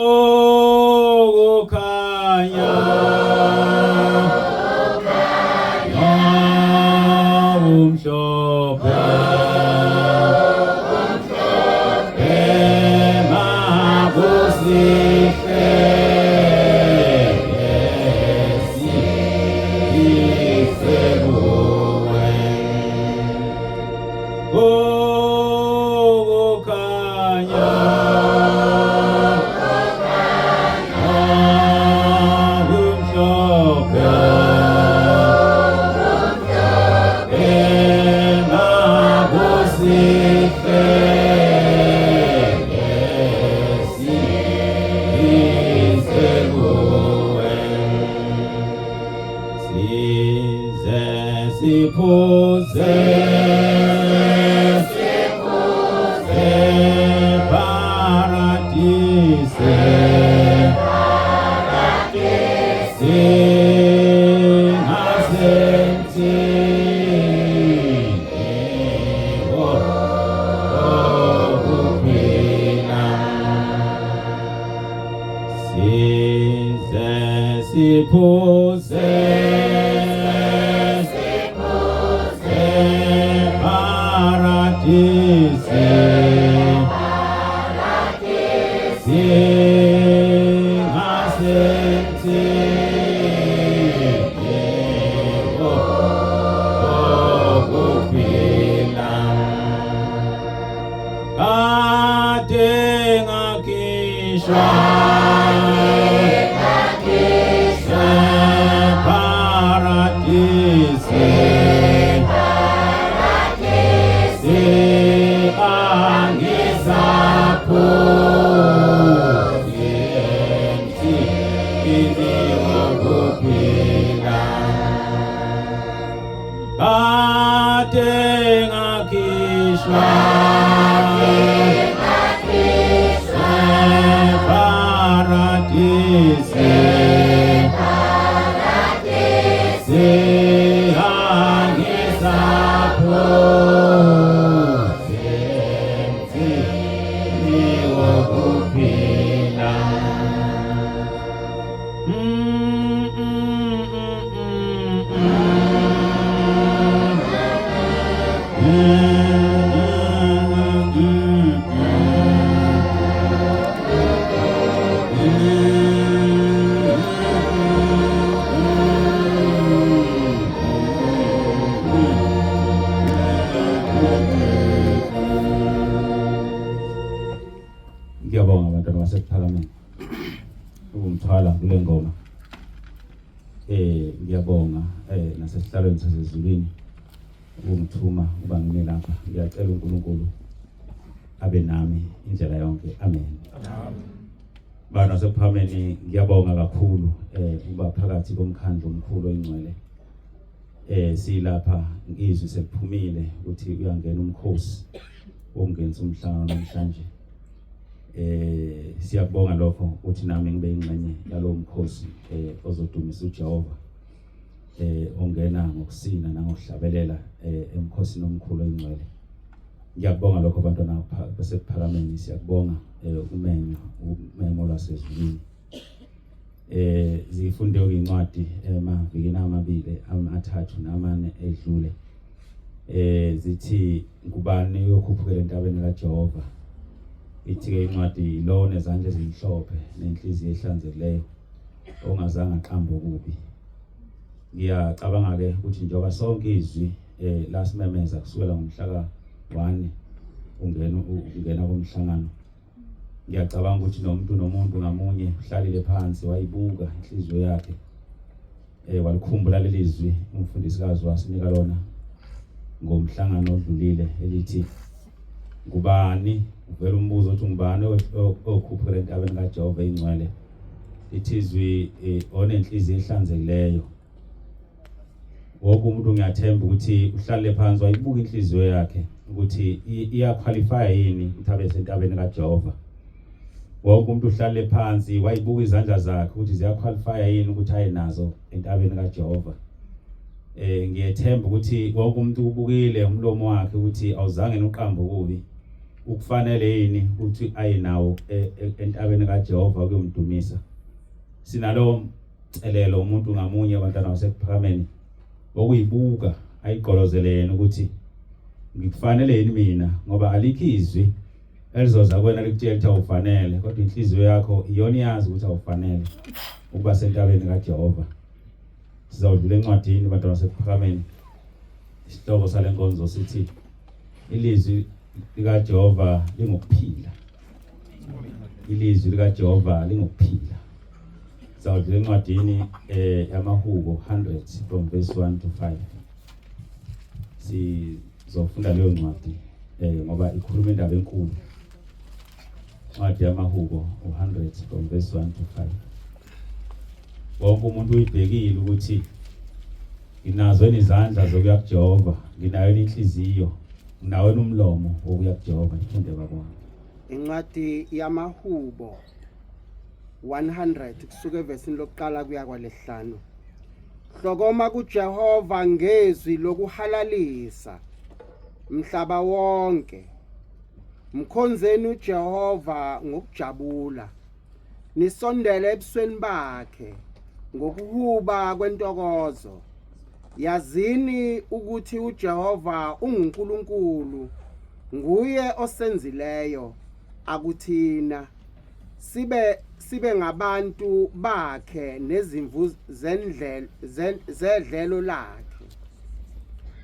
Ukukhanya umhlophe emakusihle esisekuwe. Ukukhanya okumhlophe emakusihle esisekuwe. Size siphuze eparadise singasemthini wokuphila. Size siphuze eparadise singasemthini wokuphila. Kade ngakhishwa eparadise angisaphuzi emthini wokuphila. Kade ngakhishwa eparadise angisaphuzi emthini wokuphila. Mm, mm, mm, mm, mm. Mm, mm, mm. Ngiyabonga abantwana baseKuphakameni ukungithwala kule ngoma. Ngiyabonga nasesihlalweni sasezulwini ukungithuma uba ngime lapha. Ngiyacela uNkulunkulu abe nami indlela yonke. Amen. Bana baseKuphakameni, ngiyabonga kakhulu ukuba phakathi komkhandlu omkhulu oyingcwele. Silapha izwi seliphumile ukuthi uyangena umkhosi wokungenisa umhlangano namhlanje. Siyakubonga lokho ukuthi nami ngibe ingxenye yalowo mkhosi ozodumisa uJehova, ongena ngokusina nangokuhlabelela emkhosini omkhulu oyingcwele. Ngiyakubonga lokho bantwana baseKuphakameni, siyakubonga ukumenywa umemo lwasezulwini. Zifunde incwadi emavikini amabili, amathathu namane edlule. Zithi ngubani oyokhuphukela entabeni kaJehova? Ithi ke incwadi lo nezandla ezimhlophe nenhliziyo ehlanzekileyo ongazange aqambe okubi. Ngiyacabanga ke ukuthi njengoba sonke izwi lasimemeza kusukela ngomhla ka-1 ungena komhlangano, ngiyacabanga ukuthi nomuntu nomuntu ngamunye uhlalile phansi wayibuka inhliziyo yakhe, walikhumbula leli zwi umfundisikazi wasinika lona ngomhlangano odlulile elithi ngubani, uvela umbuzo othi ngubani okhuphukela entabeni kaJehova ingcwele. Lithi izwi onenhliziyo ehlanzekileyo. Wonke umuntu ngiyathemba ukuthi uhlale phansi wayibuka inhliziyo yakhe ukuthi iyaqualify yini ukuthi abe sentabeni kaJehova. Wonke umuntu uhlale phansi wayibuka izandla zakhe ukuthi ziyaqualify yini ukuthi aye nazo entabeni kaJehova. Ngiyethemba ukuthi wonke umuntu ubukile umlomo wakhe ukuthi awuzange uqambe okubi. Ukufanele yini ukuthi aye nawo entabeni kaJehova ukuyomdumisa? Sinalo mcelelo umuntu ngamunye, abantwana baseKuphakameni, okuyibuka ayigqolozele yena ukuthi ngikufanele yini mina, ngoba alikho izwi elizoza kuwena likutshela ukuthi awufanele, kodwa inhliziyo yakho iyona iyazi ukuthi awufanele ukuba sentabeni kaJehova. Sizawudlula encwadini, bantwana baseKuphakameni. Isihloko sale nkonzo sithi ilizwi likaJehova lingukuphila. Ilizwi likaJehova lingukuphila. Sizawudlula encwadini yamaHubo 100 from verse 1 to 5. Sizofunda leyo ncwadi ngoba ikhuluma indaba enkulu. Incwadi yamaHubo 100 from verse 1 to 5. Wonke umuntu uyibhekile ukuthi nginazo izandla zokuya kuJehova, nginayo inhliziyo, nginawo umlomo wokuya kuJehova. Ifunde baba wami. Incwadi yamaHubo 100 kusuka evesini lokuqala kuya kwalesihlanu. Hlokoma kuJehova ngezwi lokuhalalisa mhlaba wonke. Mkhonzeni uJehova ngokujabula. Nisondele ebusweni bakhe ngokuhuba kwentokozo. Yazini ukuthi uJehova unguNkulunkulu, nguye osenzileyo, akuthina. Sibe ngabantu bakhe nezimvu zendlela zedlelo lakhe.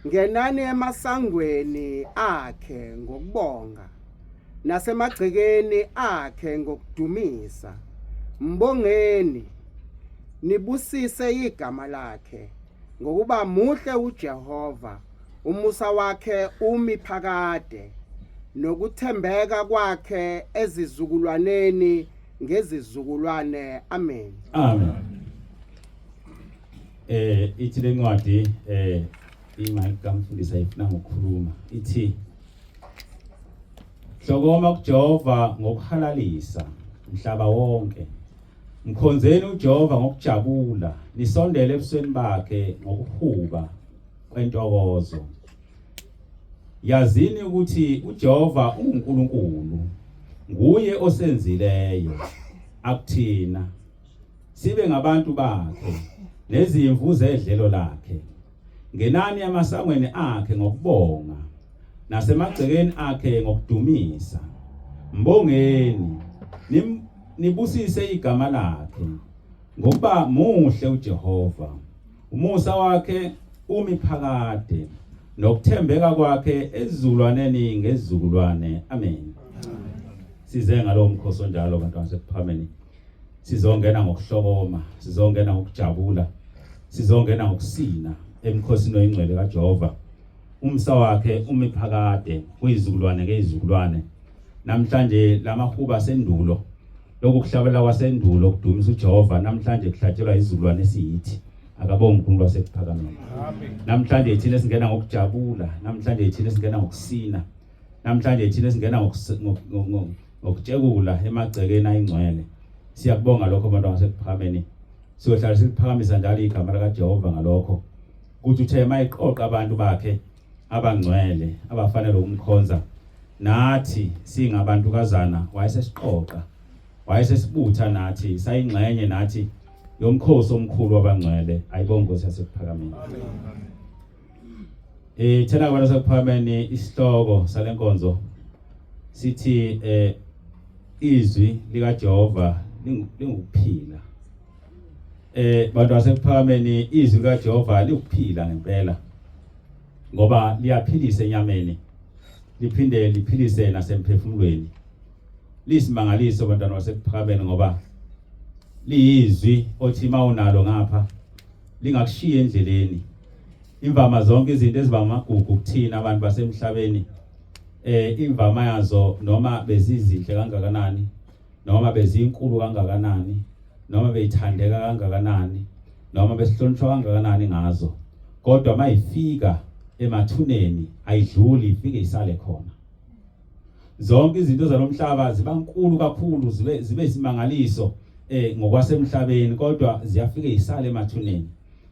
Ngenani emasangweni akhe ngokubonga, nasemagcekeni akhe ngokudumisa. Mbongeni, nibusise igama lakhe, ngokuba muhle uJehova, umusa wakhe umi phakade, nokuthembeka kwakhe ezizukulwaneni ngezizukulwane. Amen. Amen. Ithi lencwadi imike kamfundisi ayifuna ngokukhuluma, ithi hlokoma kuJehova ngokuhalalisa mhlaba wonke. Mkhonzeni uJehova ngokujabula, nisondele ebusweni bakhe ngokuhuba kwentokozo. Yazini ukuthi uJehova unguNkulunkulu, nguye osenzileyo, akuthina sibe ngabantu bakhe nezimvu zedlelo lakhe. Ngenani emasangweni akhe ngokubonga, nasemagcekeni akhe ngokudumisa. Mbongeni, nibusise igama lakhe, ngokuba muhle uJehova. Umusa wakhe umi phakade, nokuthembeka kwakhe ezizukulwaneni ngezizukulwane. Amen. Size ngalowo mkhosi onjalo, bantwana baseKuphakameni. Sizongena ngokuhlokoma, sizongena ngokujabula, sizongena ngokusina emkhosini oyingcwele kaJehova. Umsa wakhe umi phakade kuyizukulwane ngezizukulwane. Namhlanje lamahuba asendulo, lokhu kuhlabela kwasendulo kudumisa uJehova, namhlanje kuhlatshelwa izizukulwane esiyithi. Akabonge uNkulunkulu waseKuphakameni. Amen. Namhlanje thina singena ngokujabula, namhlanje thina singena ngokusina, namhlanje thina singena ngokutshekula emagcekeni ayingcwele. Siyakubonga lokho abantu baseKuphakameni. Siyohlala siliphakamisa njalo igama likaJehova ngalokho. Kuthi uthe mayiqoqa abantu bakhe abangcwele abafanele ukumkhonza, nathi singabantukazana wayesesiqoqa, wayesesibutha nathi, sayingxenye nathi yomkhosi omkhulu wabangcwele. Ayibonge Nkosi yaseKuphakameni. Thina abantu baseKuphakameni, isihloko salenkonzo sithi izwi likaJehova lingukuphila. Bantu baseKuphakameni, izwi likaJehova liwukuphila ngempela, ngoba liyaphilisa enyameni, liphinde liphilise nasemphefumulweni. Liyisimangaliso bantwana baseKuphakameni, ngoba liyizwi othi mawunalo ngapha lingakushiya endleleni. Imvama zonke izinto eziba amagugu kuthina abantu basemhlabeni, imvama yazo noma bezizinhle kangakanani, noma bezinkulu kangakanani, noma beyithandeka kangakanani, noma besihlonishwa kangakanani ngazo, kodwa mayifika emathuneni ayidluli, ifike isale khona. Zonke izinto zalomhlaba ziba nkulu kakhulu, zibe isimangaliso ngokwasemhlabeni, kodwa ziyafika isale emathuneni.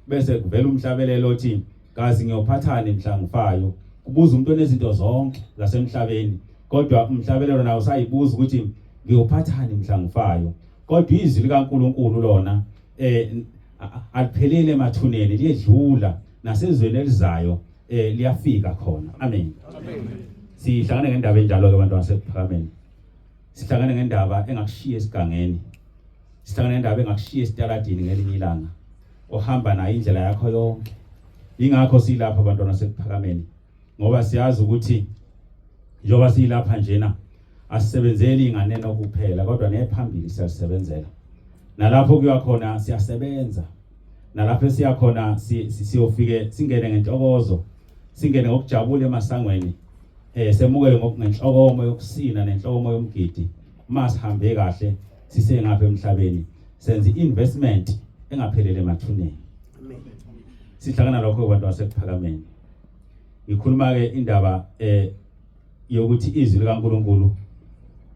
Bese kuvela umhlabelelo othi kazi ngiyophathani mhla ngifayo, kubuza umuntu onezinto zonke zasemhlabeni. Kodwa umhlabelelo nawo usayibuza ukuthi ngiyophathani mhla ngifayo. Kodwa izwi likaNkuluNkulu lona aliphelele emathuneni, liyedlula nasezweni elizayo, liyafika khona. Amen. Amen. Sihlangane ngendaba enjalo ke abantu basekuphakameni. Sihlangane ngendaba engakushiya esigangeni. Sihlangane ngendaba engakushiya esitaladini ngelinye ilanga. Ohamba nayo indlela yakho yonke. Ingakho silapha abantwana basekuphakameni, ngoba siyazi ukuthi njengoba silapha njena asisebenzeli inganeno kuphela, kodwa nephambili siyasebenzela. Nalapho kuya khona siyasebenza. Nalapho esiya khona siyofike singene ngentokozo, singene ngokujabula emasangweni, semukele ngenhlokomo yokusina nenhlokomo yomgidi. Masihambe kahle sisengapha emhlabeni, senze investment engaphelele emathuneni. Amen. Sihlangana lokho kubantu basekuphakameni. Ngikhuluma ke indaba yokuthi izwi likaNkuluNkulu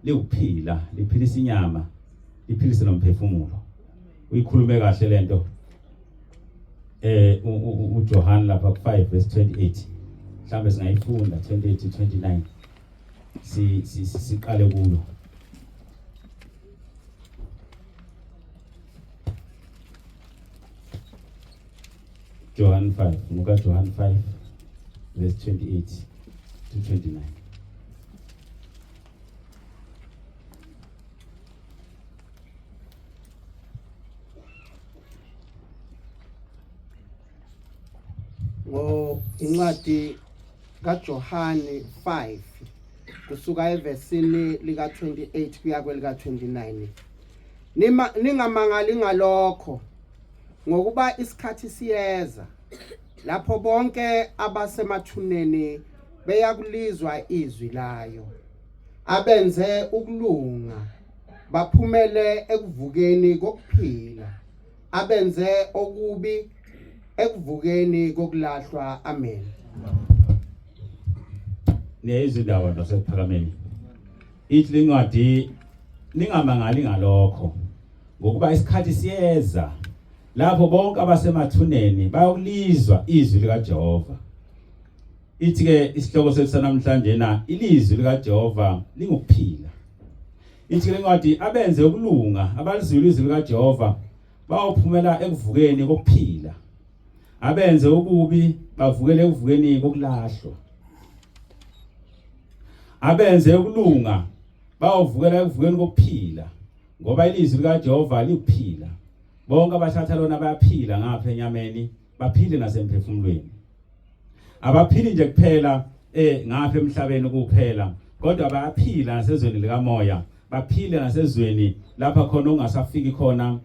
liwuphila, liphilisa inyama, liphilise nomphefumulo. Uyikhulume kahle lento uJohn lapha ku5 verse 28, mhlambe singayifunda 28 to 29, siqale kulo. John 5, ngoka John 5 verse 28 to 29. Ngo incwadi kaJohane 5 kusuka evesini lika 28 kuya kwelika 29. Nima ningamangali ngalokho, ngokuba isikhathi siyeza lapho bonke abasemathuneni beyakulizwa izwi layo, abenze ukulunga baphumele ekuvukeni kokuphila, abenze okubi ekuvukeni kokulahlwa. Amen. Niyayizwa indaba nasekuphakameni. Ithi lencwadi, ningamangali ngalokho, ngokuba isikhathi siyeza lapho bonke abasemathuneni bayokulizwa izwi likaJehova. Ithi ke isihloko sethu sanamhlanje na, ilizwi likaJehova lingukuphila. Ithi le ncwadi, abenze ukulunga, abalizwile izwi likaJehova, bayophumela ekuvukeni kokuphila. Abenze ububi bavukele ekuvukeni kokulahlwa. Abenze ukulunga bayovukela ekuvukeni kokuphila, ngoba ilizwi likaJehova likuphila. Bonke abathatha lona bayaphila ngapha enyameni, baphile nasemphefumulweni. Abaphili nje kuphela ngapha emhlabeni kuphela, kodwa bayaphila nasezweni likamoya, baphile nasezweni lapha khona ongasafiki khona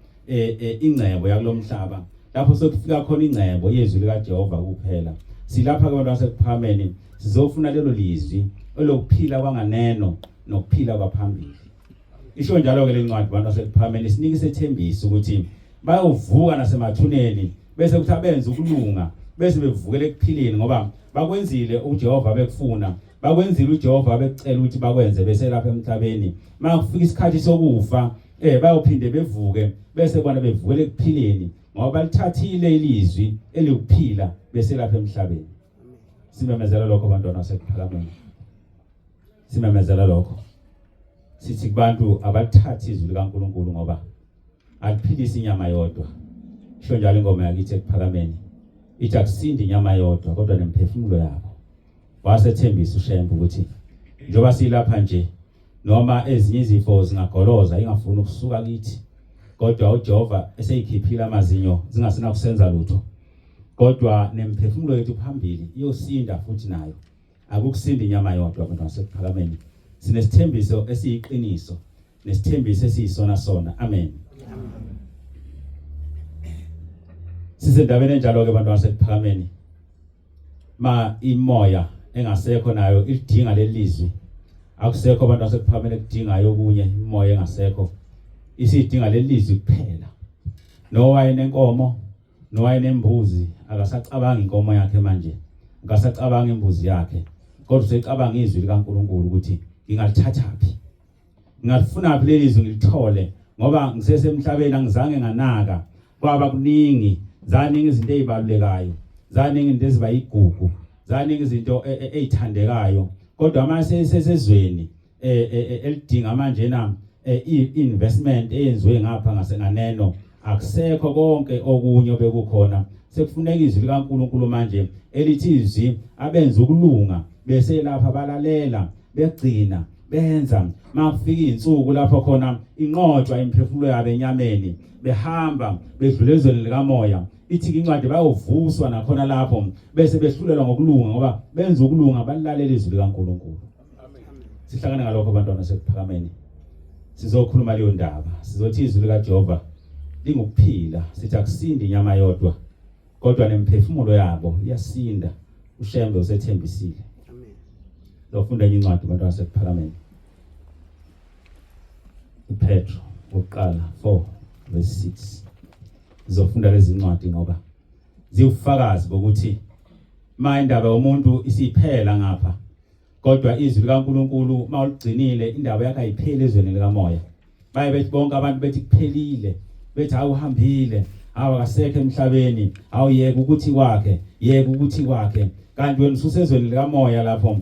ingcebo yakulomhlaba, lapho sokufika khona ingcebo yezwi likaJehova kuphela. Silapha ke bantu basekuphakameni, sizofuna lelo lizwi elokuphila kwanganeno nokuphila kwaphambili. Isho njalo ke lencwadi bantu basekuphakameni, sinike isethembiso ukuthi bayovuka nasemathuneni, bese kuthi abenze ukulunga bese bevukela ekuphileni, ngoba bakwenzile uJehova bekufuna, bakwenzile uJehova bekucela ukuthi bakwenze bese lapha emhlabeni. Makufika isikhathi sokufa bayophinde bevuke, bese bona bevukela ekuphileni, ngoba balithathile ilizwi elikuphila bese lapha emhlabeni. Simemezela lokho bantwana basekuphakameni, simemezela lokho, sithi kubantu abalithathe izwi likaNkuluNkulu, ngoba aliphilisi inyama yodwa. Isho njalo ingoma yakithi ekuphakameni, ithi akusindi inyama yodwa kodwa nemphefumulo yabo. Wasethembisa uShembe ukuthi njengoba silapha nje, noma ezinye izifo zingagoloza ingafuni ukusuka kithi, kodwa uJehova eseyikhiphile amazinyo zingasena kusenza lutho, kodwa nemphefumulo yethu phambili iyosinda futhi nayo. Akukusindi inyama yodwa abantu basekuphakameni. Sinesithembiso esiyiqiniso nesithembiso esiyisona sona. Amen. Sisendabeni enjalo ke abantu basekuphakameni. Ma imoya engasekho nayo ilidinga lelizwi, akusekho abantu basekuphakameni ekudingayo okunye, imoya engasekho isidinga lelizwi kuphela. Nowayenenkomo, nowayenembuzi akasacabanga inkomo yakhe manje, akasacabanga imbuzi yakhe, kodwa usecabanga izwi likaNkuluNkulu ukuthi ngingalithathaphi, ngingalifunaphi leli zwi ngilithole, ngoba ngisesemhlabeni angizange nganaka, kwaba kuningi, zaningi izinto ezibalulekayo, zaningi izinto eziba yigugu, zaningi izinto ezithandekayo. Kodwa mase sesezweni elidinga manje na i-investment eyenziwe ngapha ngasenganeno, akusekho konke okunye obekukhona. Sekufuneka izwi likaNkuluNkulu manje elithi izwi abenza ukulunga bese lapha balalela begcina benza. Makufika izinsuku lapho khona inqotshwa imiphefumulo yabo enyameni, behamba bedlula ezweni likamoya, ithi incwadi bayovuswa nakhona lapho bese behlulelwa ngokulunga, ngoba benza ukulunga, balalela izwi likaNkuluNkulu. Sihlangane ngalokho bantwana sekuphakameni, sizokhuluma leyo ndaba. Sizothi izwi likaJehova lingukuphila, sithi akusindi inyama yodwa kodwa nemphefumulo yabo iyasinda. uShembe usethembisile. Amen. Lofunda enye incwadi bantwana sekuphakameni, uPetro wokuqala 4 verse 6. Sizofunda lezi incwadi ngoba ziwufakazi bokuthi ma indaba yomuntu isiphela ngapha, kodwa izwi likaNkuluNkulu mawuligcinile indaba yakhe ayipheli ezweni likamoya. Baye bethi bonke abantu bethi kuphelile, bethi awuhambile, awu akasekho emhlabeni, awuyeke ukuthi kwakhe, yeke ukuthi kwakhe. Kanti wena ususezweni likamoya lapho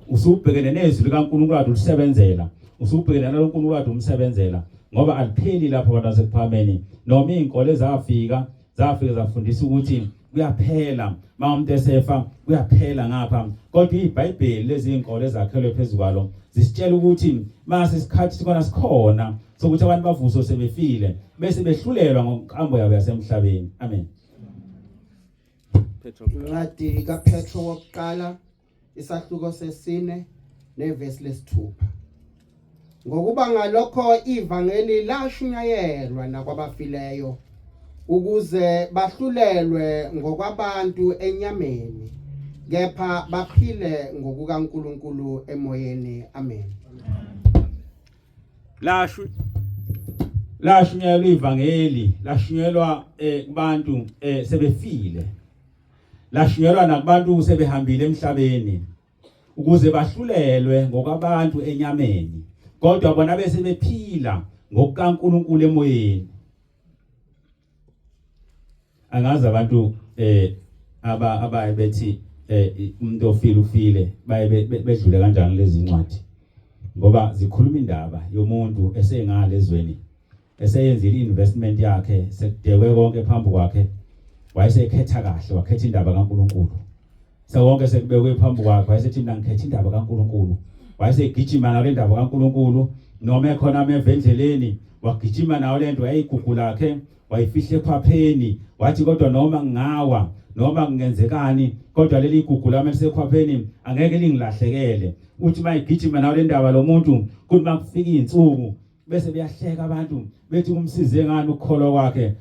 usubhekene nezwi likaNkuluNkulu ade ulisebenzela, usubhekene nalo uNkulunkulu ade umsebenzela, ngoba alipheli lapho abantu basekuphakameni. Noma izinkolo ezafika zafika zafundisa ukuthi kuyaphela uma umuntu esefa, kuyaphela ngapha, kodwa iBhayibheli lezi izinkolo ezakhelwe phezukwalo zisitshela ukuthi mase isikhathi sikhona sikhona sokuthi abantu bavuswe sebefile bese behlulelwa ngokunkambo yabo yasemhlabeni. Amen. Petro. Incwadi kaPetro wokuqala isahluko sesine nevesi lesithupha. Ngokuba ngalokho ivangeli lashunyayelwa nakwabafileyo ukuze bahlulelwe ngokwabantu enyameni, kepha baphile ngokukaNkuluNkulu emoyeni. Amen. Lashu lashunyayelwa ivangeli, lashunyelwa kubantu sebefile, lashunyelwa nakubantu sebehambile emhlabeni, ukuze bahlulelwe ngokwabantu enyameni, kodwa bona bese bephila ngokukaNkuluNkulu emoyeni. Angazi abantu aba abaye bethi umuntu ofile ufile, baye bedlule kanjani lezi incwadi, ngoba zikhuluma indaba yomuntu esengale ezweni, eseyenzile i-investment yakhe, sekudekwe konke phambi kwakhe, wayesekhetha kahle, wakhetha indaba kaNkuluNkulu. Sewonke sekubekwe phambi kwakhe, wayesethi mina ngikhetha indaba kaNkuluNkulu. Wayesegijima nale ndaba kaNkuluNkulu, noma ekhona ameva endleleni, wagijima nayo lento yayigugu lakhe, wayifihla ekhwapheni, wathi kodwa noma ngingawa noma kungenzekani, kodwa leli gugu lami elisekhwapheni angeke lingilahlekele. Uthi mayigijima nayo le ndaba lo muntu, kuthi makufika izinsuku bese beyahleka abantu bethi kumsize ngani ukukholwa kwakhe,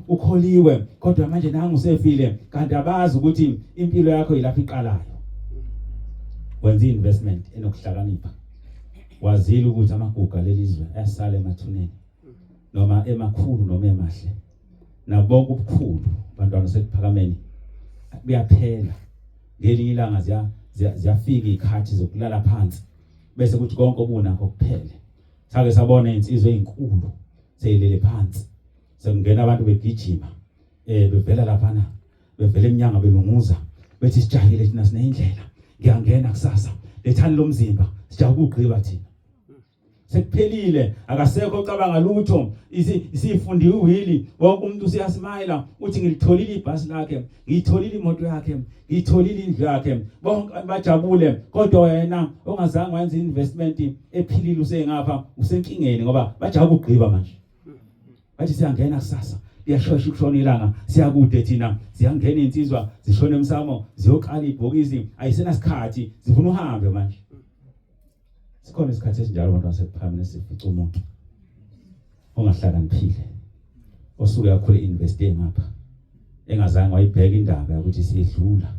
ukholiwe kodwa manje nangu usefile. Kanti abazi ukuthi impilo yakho yilapho iqalayo. Wenza investment enokuhlakanipha, wazile ukuthi amagugu alelizwe ayasala emathuneni, noma emakhulu noma emahle, nabonke ubukhulu bantwana sekuphakameni kuyaphela. Ngelinye ilanga ziyafika izikhathi zokulala phansi, bese kuthi konke obunakho kuphele. Sake sabona insizwa ezinkulu seyilele phansi, sekungena abantu begijima bevela laphana, bevela eminyanga belunguza, bethi sijahile thina, sinendlela, ngiyangena kusasa, lethani lo mzimba, sijaha ukugqiba thina. Sekuphelile, akasekho ocabanga lutho, isifundiwe iwili, wonke umuntu usiyasmayila, uthi ngilitholile ibhasi lakhe, ngiyitholile imoto yakhe, ngiyitholile indlu yakhe, bonke abantu bajabule. Kodwa wena ongazange wenza investment ephilile usengapha usenkingeni, ngoba bajaha ukugqiba manje, bathi siyangena kusasa, liyashesha ukushona ilanga, siyakude thina. Ziyangena insizwa zishona emsamo, ziyoqala ibhokisi, ayisenasikhathi, zifuna uhambe manje. Sikhona isikhathi esinjalo abantu basekuphakameni, sifica umuntu ongahlakaniphile osuke kakhulu investe ngapha, engazange wayibheka indaba yokuthi siyedlula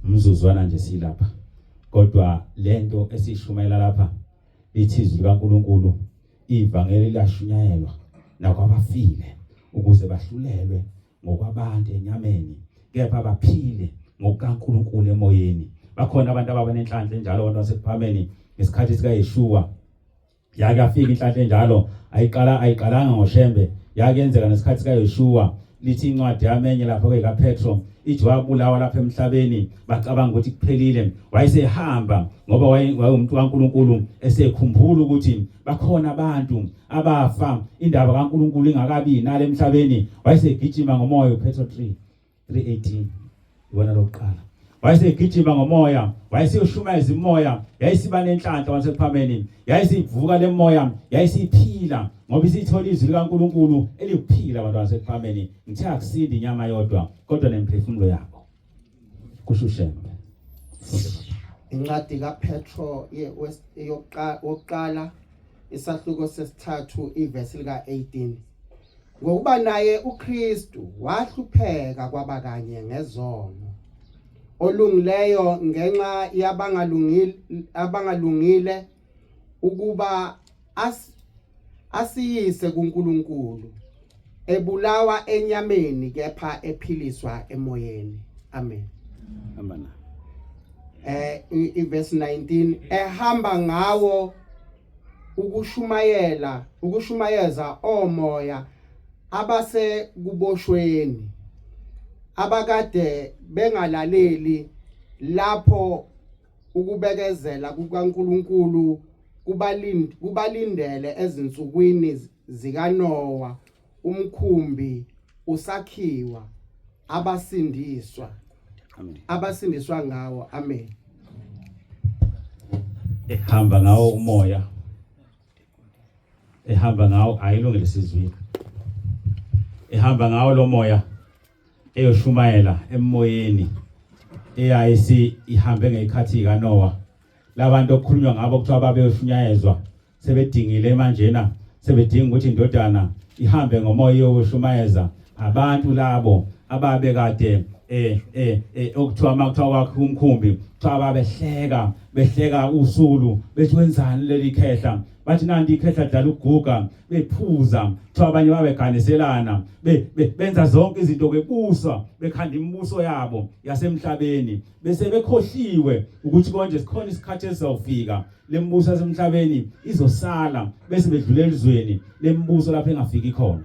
umzuzwana nje silapha. Kodwa lento esishumayela lapha lithi izwi likaNkuluNkulu, ivangeli liyashunyayelwa nakwabafile ukuze bahlulelwe ngokwabantu enyameni, kepha baphile ngokukaNkuluNkulu emoyeni. Bakhona abantu ababa nenhlanhla enjalo abantu basekuphameni ngesikhathi sikaYeshua. Yake yafika inhlanhla enjalo, ayiqala ayiqalanga ngoShembe, yake yenzeka nesikhathi sikaYeshua. Lithi incwadi yami enye lapha kwekaPetro ithi wabulawa lapha emhlabeni, bacabanga ukuthi kuphelile, wayesehamba ngoba wayewumuntu kaNkuluNkulu, esekhumbula ukuthi bakhona abantu abafa indaba kaNkuluNkulu ingakabi nale emhlabeni, wayesegijima ngomoya. UPetro 3 3:18 ibona lokuqala. Wayesegijima ngomoya, wayeseyoshumayeza imoya, yayisiba nenhlanhla wasekuphameni, yayisivuka lemoya, yayisiphila ngoba isithola izwi likaNkuluNkulu elikuphila. Abantu basekuphameni, ngithe akusindi inyama yodwa kodwa nemphefumulo yabo, kusho uShembe. Incwadi kaPetro yokuqala isahluko sesithathu ivesi lika 18. Ngokuba naye uKristu wahlupheka kwaba kanye ngezono, olungileyo ngenxa yabangalungile, abangalungile, ukuba asiyise kuNkulunkulu, ebulawa enyameni kepha ephiliswa emoyeni. Amen. Hamba na. Iverse 19, ehamba ngawo ukushumayela, ukushumayeza omoya abase kuboshweni, abakade bengalaleli lapho ukubekezela kukaNkuluNkulu kubalindele ezinsukwini zikaNowa, umkhumbi usakhiwa, abasindiswa Amen. abasindiswa ngawo. Amen. Ehamba ngawo umoya, ehamba ngawo, ayilungile sizwile, ehamba ngawo lo moya eyoshumayela emoyeni eyayisi ihambe ngekhathi kaNoah. Labantu okukhulunywa ngabo kuthiwa babeyoshunyayezwa sebedingile manjena, sebedinga ukuthi indodana ihambe ngomoya iyoshumayeza abantu labo ababekade okuthiwa makuthiwa kwakhe umkhumbi, kuthiwa babehleka, behleka usulu, bethi wenzani leli khehla, bathi nanti ikhehla dlala ukuguga, bephuza. Kuthiwa abanye babeganiselana, benza zonke izinto, bebuswa, bekhanda imibuso yabo yasemhlabeni, bese bekhohliwe ukuthi konje sikhona isikhathi esizawufika lembuso yasemhlabeni izosala, bese bedlulela ezweni lembuso lapho engafiki khona.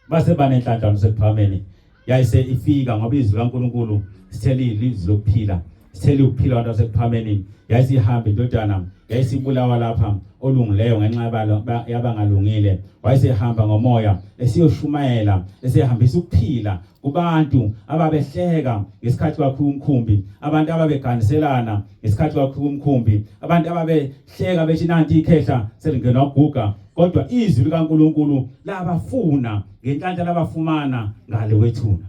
Base banenhlanhla nosekuphakameni yayise ifika, ngoba izwi kaNkuluNkulu sithele ilizwi lokuphila, sithele ukuphila abantu basekuphakameni. Yayisihamba indodana, yayisibulawa lapha, olungileyo ngenxa yabangalungile, wayesehamba ngomoya esiyoshumayela, esehambisa ukuphila kubantu ababehleka ngesikhathi kwakhiwa umkhumbi, abantu ababeganiselana ngesikhathi kwakhiwa umkhumbi, abantu ababehleka bethi nanti ikhehla selingenwa uguga, kodwa izwi likaNkuluNkulu labafuna ngenhlanhla, labafumana ngale kwethuna.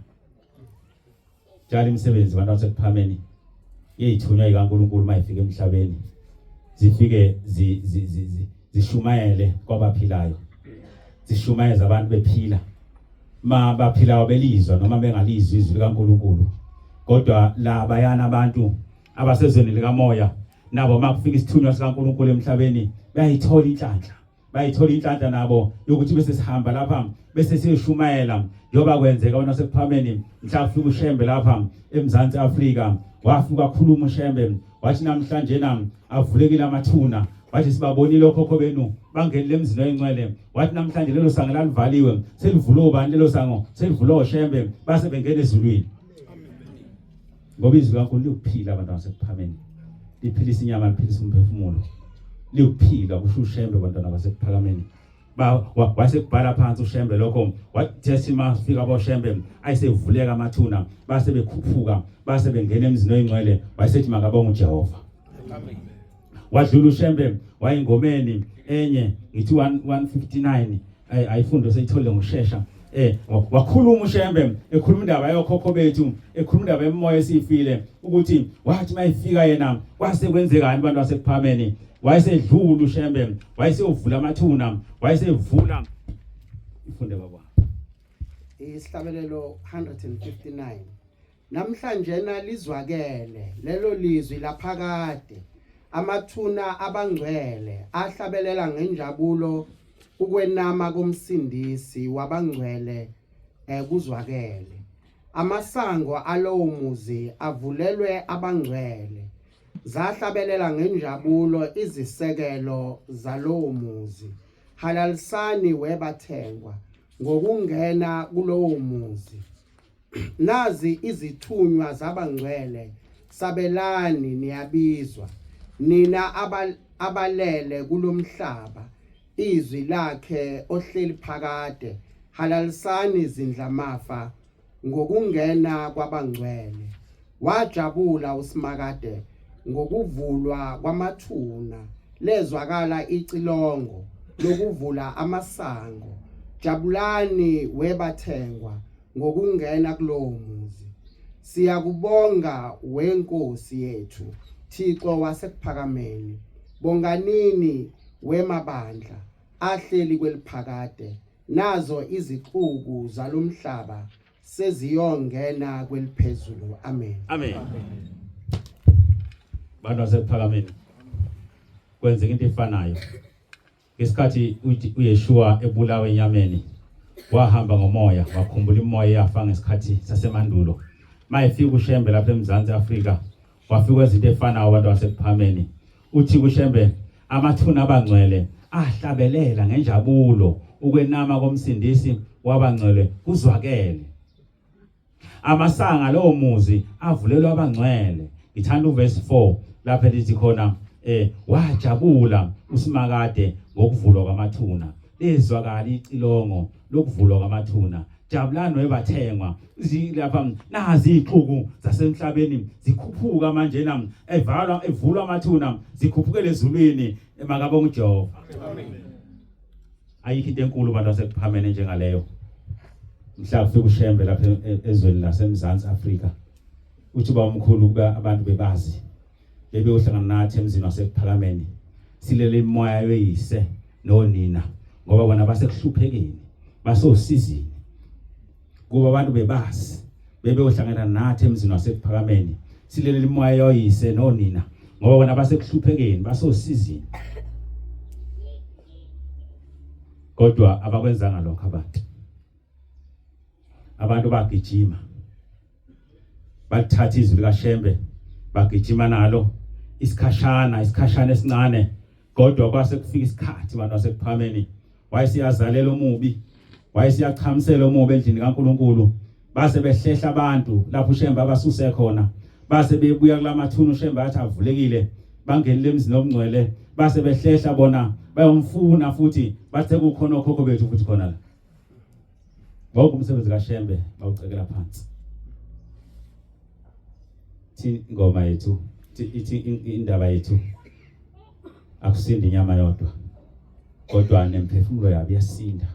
Njalo imisebenzi abantu basekuphameni yeyithunywa ikaNkuluNkulu mayifika emhlabeni zifike zishumayele kwabaphilayo, zishumayeza abantu bephila, ma baphilayo belizwa noma bengalizwi izwi likaNkuluNkulu, kodwa labayana abantu abasezweni likamoya nabo makufika isithunywa sikaNkuluNkulu emhlabeni bayayithola inhlanhla, bayithola inhlanhla nabo yokuthi bese sihamba lapha bese siyoshumayela, njengoba kwenzeka wena sekuphameni mhla kufika uShembe lapha eMzansi Afrika. Wafika khuluma uShembe, wathi namhlanje na avulekile amathuna, wathi sibabonile okhokho benu bangenile emzini oyingcwele, wathi namhlanje lelo sango lalivaliwe selivulwe ubani lelo sango? Selivulwe oShembe, base bengena ezulwini, ngoba izwi kaNkulunkulu liwukuphila. Abantu basekuphameni, liphilisa inyama, liphilisa umphefumulo, liwukuphila, kusho uShembe. Bantwana basekuphakameni, wasekubhala phansi uShembe lokho, wathi mafika boShembe ayisevuleka amathuna, base bekhuphuka, base bengena emzini oyingcwele, wayesethi makabonga uJehova. Amen. Wadlula uShembe wayengomeni enye, ngithi 159, ayifundo seyithole ngokushesha. Wakhuluma uShembe, ekhuluma indaba yokhokho bethu, ekhuluma indaba emoya esifile, ukuthi wathi mayifika yena kwase kwenzekani abantu basekuphameni. Wayesedlula uShembe, wayeseyovula amathuna, wayesevula. Ifunde baba. Isihlabelelo 159. Namhlanje na lizwakele lelo lizwi laphakade, amathuna abangcwele ahlabelela ngenjabulo, ukwenama komsindisi wabangcwele kuzwakele. Amasango alowo muzi avulelwe abangcwele, zahlabelela ngenjabulo izisekelo zalowo muzi. Halalisani webathengwa. Ngokungena kulowo muzi. Nazi izithunywa zabangcwele, sabelani niyabizwa, nina abalele kulomhlaba, izwi lakhe ohleli phakade, halalisani zindlamafa ngokungena kwabangcwele. Wajabula uSimakade ngokuvulwa kwamathuna, lezwakala icilongo lokuvula amasango. Jabulani webathengwa ngokungena kulowo muzi. Siyakubonga weNkosi yethu, Thixo wasekuphakameni. Bonganini wemabandla ahleli kweliphakade, nazo izixuku zalomhlaba seziyongena kweliphezulu. Amen. Amen. Bantu basekuphakameni kwenzeka into efanayo ngesikhathi uYeshua ebulawa enyameni wahamba ngomoya wakhumbula imoya eyafa ngesikhathi sasemandulo mayefika uShembe lapha eMzansi Afrika wafika izinto efanayo abantu basekuphameni uthi kuShembe amathuna abangcwele ahlabelela ngenjabulo ukwenama komsindisi wabangcwele kuzwakele amasanga lowo muzi avulelwa abangcwele ngithanda uverse 4 lapho elithi khona wajabula uSimakade ngokuvulwa kwamathuna lezwakala icilongo lokuvulwa kwamathuna jabulani webathengwa lapha nazi ixuku zasemhlabeni zikhuphuka manje na evalwa evulwa amathuna zikhuphukele ezulwini emakabonga uJehova. Amen. Ayikho into enkulu abantu asekuphamene njengaleyo mhla kufika uShembe lapha ezweni laseMzansi Afrika uthi uba omkhulu kuba abantu bebazi bebeyohlangana nathi emzini wasekuphakameni silele imoya yoyise nonina ngoba bona basekuhluphekeni basosizini kuba abantu bebazi bebeyohlangana nathi emzini wasekuphakameni silele imoya yoyise nonina ngoba bona basekuhluphekeni basosizini kodwa abakwenzanga lokho abantu abantu bagijima balithatha izwi likaShembe bagijima nalo isikhashana isikhashana esincane kodwa kwase kufika isikhathi abantu basekuphameni wayesiyazalela omubi wayesiyachamisela omubi endlini kaNkuluNkulu base behlehla abantu lapho uShembe abasuse khona base bebuya kulamathuna uShembe athi avulekile bangenile emzini obungcwele base behlehla bona bayomfuna futhi bathe kukhona okhokho bethu futhi khona la wonke umsebenzi kaShembe bawucekela phansi thi ingoma yethu ithi indaba yethu akusindi inyama yodwa kodwa nemphefumulo yabo iyasinda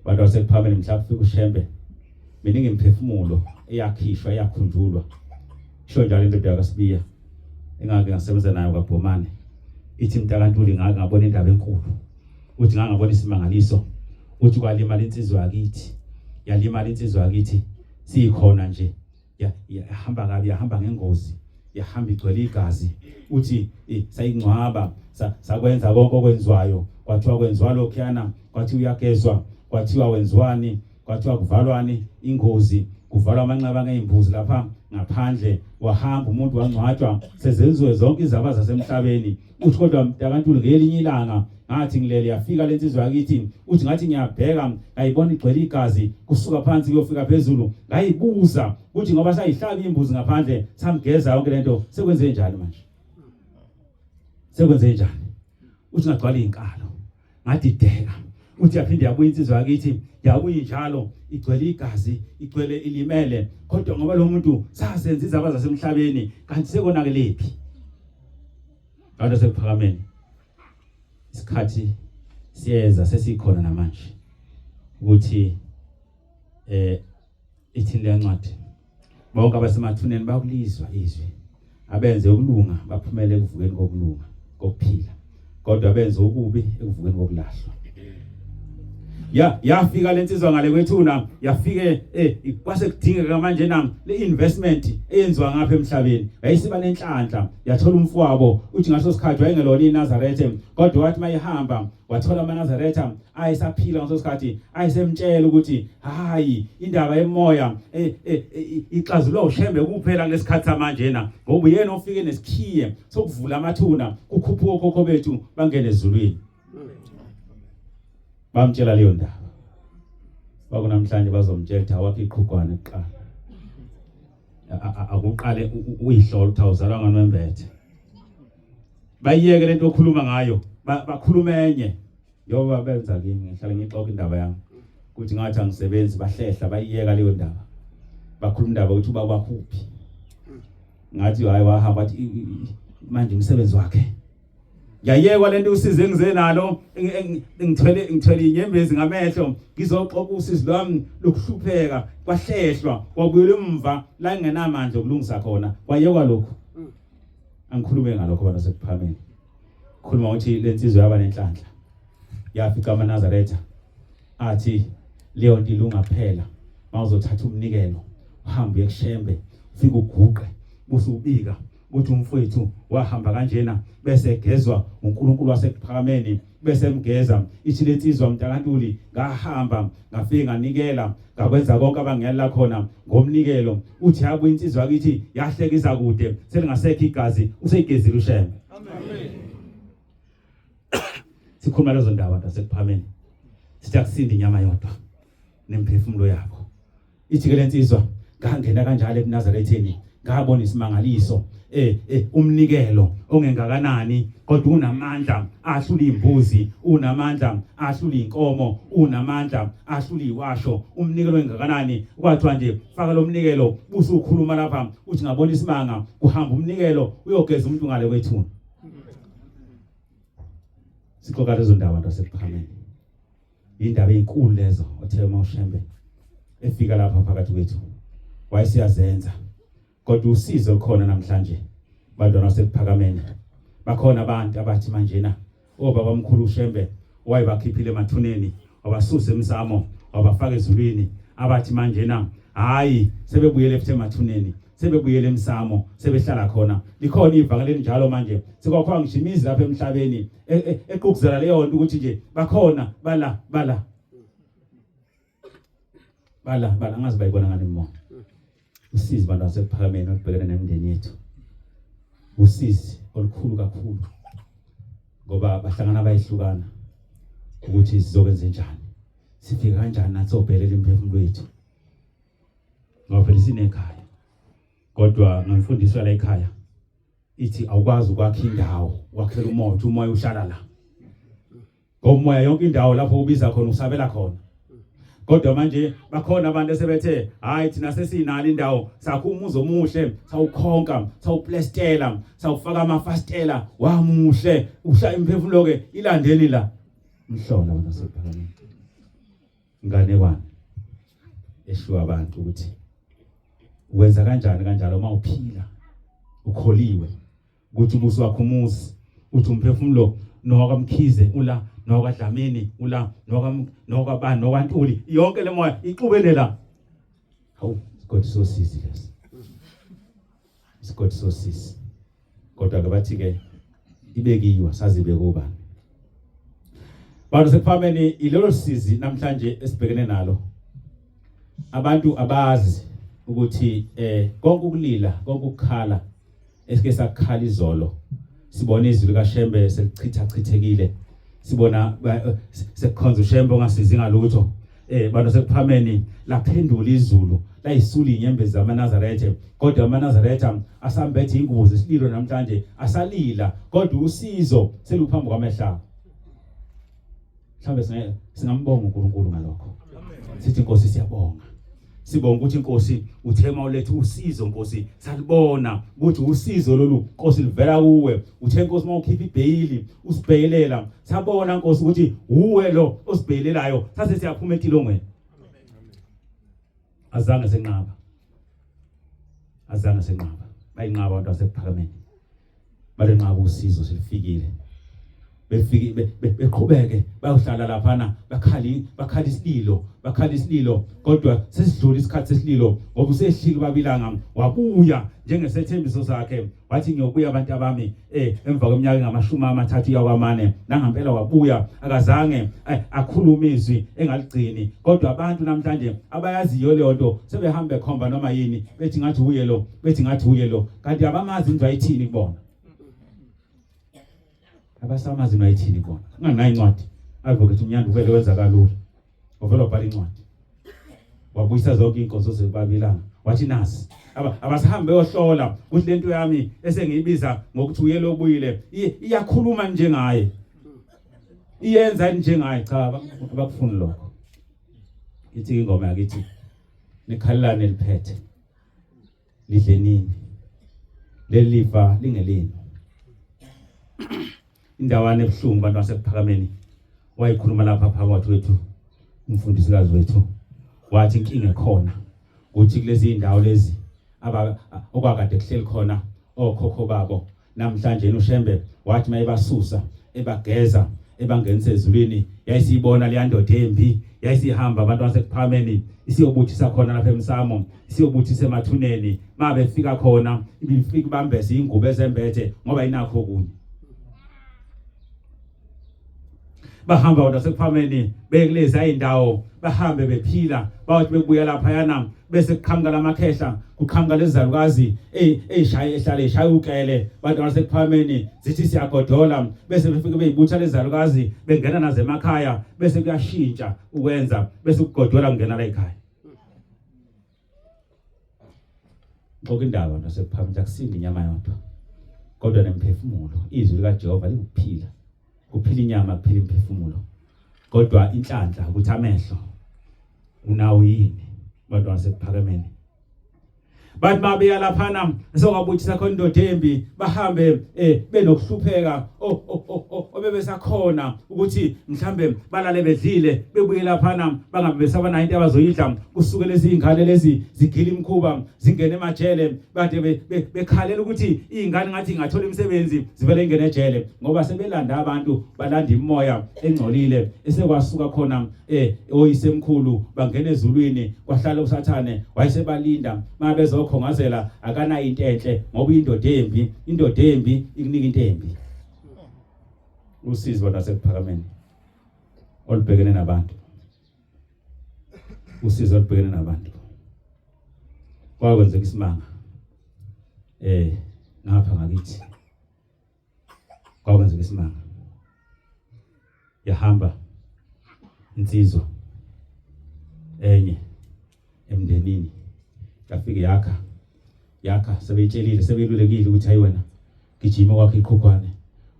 abantu basekuphameni mhla kufika uShembe miningi imiphefumulo eyakhishwa eyakhunjulwa isho njalo indoda yakaSibiya engake ngasebenza nayo kwaBhomane ithi mntakantuli ngake ngabona indaba enkulu uthi ngangabona isimangaliso uthi kwalimala insizwa yakithi yalimala insizwa yakithi siyikhona nje yahamba kabi yahamba ngengozi yahamba igcwele igazi uthi sayingcwaba sakwenza konke okwenziwayo kwathiwa kwenziwa lokhuyana kwathiwa uyagezwa kwathiwa wenziwani kwathiwa kuvalwani ingozi kuvalwa amanxeba ngezimbuzi lapha ngaphandle wahamba umuntu wangcwatshwa sezenziwe zonke izaba zasemhlabeni uthi kodwa mntakantulu ngelinye ilanga ngathi ngilele yafika lensizwa yakithi uthi ngathi ngiyabheka ngayibona igcwele igazi kusuka phansi kuyofika phezulu ngayibuza ukuthi ngoba sayihlaba imbuzi ngaphandle samgeza yonke lento sekwenze njani manje sekwenze njani uthi ngagcwala izinkalo ngadideka uthi yaphinde yabuya insizwa yakithi yabuya njalo igcwele igazi igcwele ilimele kodwa ngoba lo muntu sasenza izaba zasemhlabeni kanti sekonakelephi kanti sekuphakameni isikhathi siyeza sesikhona namanje ukuthi ithini le ncwadi bonke abasemathuneni bakulizwa izwi abenze ukulunga baphumele ekuvukeni kokulunga kokuphila kodwa benze okubi ekuvukeni kokulahlwa ya yafika lensizwa ngale kwethuna yafike kwase kudingeka manje na le investment eyenziwa ngapha emhlabeni yayisiba nenhlanhla yathola umfowabo uthi ngaso sikhathi wayengelona iNazaretha kodwa wathi mayihamba wathola amaNazaretha ayesaphila ngaso sikhathi ayesemtshela ukuthi hayi indaba yemoya ixazulwa uShembe kuphela kulesikhathi samanje na ngoba uyena ofike nesikhiye sokuvula amathuna kukhuphuka okhokho bethu bangene ezulwini bamtshela leyo ndaba. Bakunamhlanje bazomtshela ukuthi awakho iqhugwane kuqala. Akuqale uyihlola ukuthi awuzalwa nganombethe. Bayiyeke lento okhuluma ngayo, bakhuluma enye. Njengoba benza kimi ngihlale ngixoxa indaba yami. Kuthi ngathi angisebenzi bahlehla bayiyeka leyo ndaba. Bakhuluma indaba ukuthi ubaba wakho uphi. Ngathi hayi wahamba athi manje umsebenzi wakhe ngiyayekwa lento usizi engize nalo ngithwele ngithwele inyembezi ngamehlo ngizoxoxa usizi lwami lokuhlupheka kwahlehlwa kwabuyela emva la ngingenamandla okulungisa khona kwayekwa lokhu angikhulume ngalokho bana sekuphameni khuluma ukuthi lensizwa yaba nenhlanhla yafica amaNazaretha athi leyo nto ilunga kuphela mawuzothatha umnikelo uhambe uye kuShembe ufike uguqe busubika ukuthi umfowethu wahamba kanjena bese egezwa uNkulunkulu wasekuphakameni bese emgeza ithi lensizwa mntakantuli ngahamba ngafike nganikela ngakwenza konke abangiyala khona ngomnikelo uthi yabuya insizwa kithi yahlekisa kude selingasekho igazi useyigezile uShembe amen sikhuluma lezo ndaba abantu asekuphameni sithi akusindi inyama yodwa nemphefumulo yabo ithi ke lensizwa ngangena kanjalo ebuNazaretheni ngabona isimangaliso eh, eh umnikelo ongengakanani kodwa unamandla ahlula imbuzi unamandla ahlula inkomo unamandla ahlula iwasho umnikelo engakanani kwathiwa nje faka lo mnikelo busukhuluma lapha uthi ngabona isimanga kuhamba umnikelo uyogeza umuntu ngale kwethuna sixoxa lezo ndaba abantu asekuphameni indaba ezinkulu lezo othe uma uShembe efika lapha phakathi kwethu wayesiyazenza kodwa usizo olukhona namhlanje bantwana basekuphakameni bakhona abantu abathi manjena obaba mkhulu uShembe wayebakhiphile emathuneni wabasusa emsamo wabafaka ezulwini abathi manjena hayi sebebuyele futhi emathuneni sebebuyele emsamo sebehlala khona likhona ivangeli elinjalo manje sekwakhiwa ngisho imizi lapha emhlabeni e, e, equkuzela leyo nto ukuthi nje bakhona bala bala bala bala angazi bayibona ngani imimoya usizi bantu asekuphakameni olubhekene nemindeni yethu usizi olukhulu kakhulu ngoba bahlangana bayihlukana ukuthi sizokwenza njani sifika kanjani nathi sobhelela imiphefumulo yethu ngoba phela sinekhaya kodwa ngemfundiso la ekhaya ithi awukwazi ukwakha indawo wakhela umoya uthi umoya uhlala la ngoba umoya yonke indawo lapho ubiza khona usabela khona kodwa manje bakhona abantu esebethe hayi thina sesinalo indawo sakho umuzi omuhle sawukhonka sawuplastela sawufaka amafastela wamuhle uhla imphefumulo ke ilandeni la mhlola wena sephakameni inganekwane eshiwa abantu ukuthi wenza kanjani kanjalo uma uphila ukholiwe ukuthi ubuso wakho umuzi uthi umphefumulo nowakamkhize ula nowakadlamini ula nowakabani nowakantuli yonke le moya ixubene la hawu isigodi sosizi lesi isigodi sosizi kodwa ke bathi ke ibekiwe sazibe kubani bantu sekuphameni ilelo sizi namhlanje esibhekene nalo abantu abazi ukuthi eh konke ukulila konke ukukhala esike sakukhala izolo sibona izwi likaShembe selichitha chithekile sibona sekukhonza uShembe ongasizi ngalutho eh bantu sekuphameni laphendula izulu layisula inyembezi zamaNazaretha kodwa amaNazaretha asambethe ingubo zesililo namhlanje asalila kodwa usizo seluphambi kwamehla mhlawumbe singambonga uNkulunkulu ngalokho sithi Nkosi siyabonga sibonga ukuthi inkosi uthe mawuletha usizo Nkosi salibona ukuthi usizo lolu Nkosi livela kuwe uthe Nkosi mawukhipha ibheyili usibheyelela sabona Nkosi ukuthi uwe lo osibheyelelayo sase siyaphuma etilongweni azange senqaba azange senqaba bayinqaba abantu asekuphakameni balenqaba usizo selifikile befike beqhubeke bayohlala laphana bakhali bakhala isililo bakhala isililo kodwa sesidlula isikhathi sesililo ngoba usehlile ubabilanga wabuya njengesethembiso sakhe wathi ngiyobuya abantu abami eh emva kweminyaka engamashumi amathathu yakwamane nangampela wabuya akazange eh, akhulume izwi engaligcini kodwa abantu namhlanje abayaziyo leyo nto sebehamba bekhomba noma yini bethi ngathi uye lo bethi ngathi uye lo kanti abamazi into ayithini kubona abasamazi into ayithini kubona unganayo incwadi advocate unyanda uvele wenza kalula uvele wabhala incwadi Wabuyisa zonke inkonzo zebabilanga. Wathi nasi abasihambe yohlola ukuthi lento yami esengiyibiza ngokuthi uye lobuyile iyakhuluma njengaye. Iyenza njengaye cha abakufuni lokho. Ithi ingoma yakithi nikhalelane liphethe. Lidle nini? Lelifa lingelenu. Indawana ebuhlungu abantu basekuphakameni wayikhuluma lapha phakathi kwethu umfundisikazi wethu wathi inkinga ekhona ukuthi kulezi indawo lezi aba okwakade kuhleli khona okhokho babo namhlanje uShembe wathi mayebasusa ebageza ebangenisa ezulwini yayisiyibona leya ndoda embi yayisihamba abantu basekuphakameni isiyobuthisa khona lapha emsamo isiyobuthisa emathuneni mabefika khona ibifika ibambese ingubo ezembethe ngoba inakho kunye bahamba abantu basekuphakameni bekulezi indawo bahambe bephila bawathi bekubuya laphayana bese kuqhamuka lamakhehla kuqhamuka lezalukazi eyishaya ehlale ishaya ukele bantu basekuphakameni zithi siyagodola bese befike beyibutha lezalukazi bengena nazo emakhaya bese kuyashintsha ukwenza bese ukugodola kungena la ekhaya Xoxa indaba nasekuphakamisa akusindi inyama yodwa kodwa nemphefumulo izwi likaJehova likuphila kuphila inyama kuphila imphefumulo kodwa inhlanhla ukuthi amehlo unawo yini bantwana sekuphakameni bathi babeya laphana sokabuthisa khona indoda embi bahambe eh benokuhlupheka obebesakhona ukuthi mhlambe balale bedlile bebuye laphana bangabe besaba nayo into abazoyidla kusuke lezi ingane lezi zigila imkhuba zingene emajele bade bekhalela ukuthi izingane ngathi ingathola imisebenzi zivele ingene ejele ngoba sebelanda abantu balanda imoya engcolile esekwasuka khona eh oyisemkhulu bangena ezulwini kwahlala usathane wayesebalinda mabezokhongazela akanayo into enhle ngoba indoda embi indoda embi ikunika into embi usizi bona sekuphakameni olubhekene nabantu usizi olubhekene nabantu kwakwenzeka isimanga eh ngapha ngakithi kwakwenzeka isimanga yahamba insizwa enye emndenini yafike yakha yakha sebeyitshelile sebeyilulekile ukuthi hayi wena gijima kwakhe iqhugwane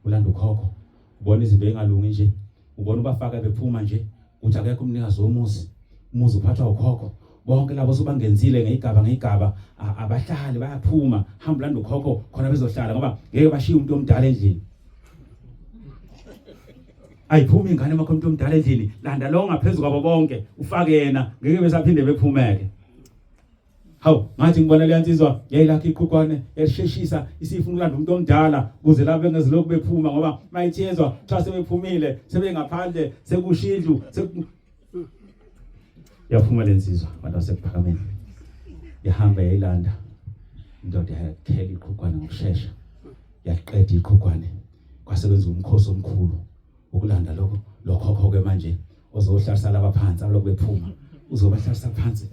ulanda ukhokho ubona izinto engalungi nje ubona ubafaka bephuma nje uthi akekho umnikazi womuzi umuzi uphathwa ukhokho bonke labo sobangenzile ngeyigaba ngeyigaba abahlali bayaphuma hamba ulanda ukhokho khona bezohlala ngoba ngeke bashiye umuntu omdala endlini ayiphumi ingane makho umuntu omdala endlini landa lo ngaphezulu kwabo bonke ufake yena ngeke besaphinde bephumeke Hawu ngathi ngibona leya nsizwa yayilakha iqhugwane yalisheshisa isifuna ukulanda umuntu omdala kuze labo bengezilokhu bephuma ngoba mayithezwa kuthiwa sebephumile sebengaphandle sekusha indlu yaphuma le nsizwa abantu basekuphakameni yahamba yayilanda indoda yakhela iqhugwane ngokushesha yaqeda iqhugwane kwasebenza umkhosi omkhulu ukulanda lokho lokhokho ke manje ozohlalisa laba phansi abalokhu bephuma uzobahlalisa phansi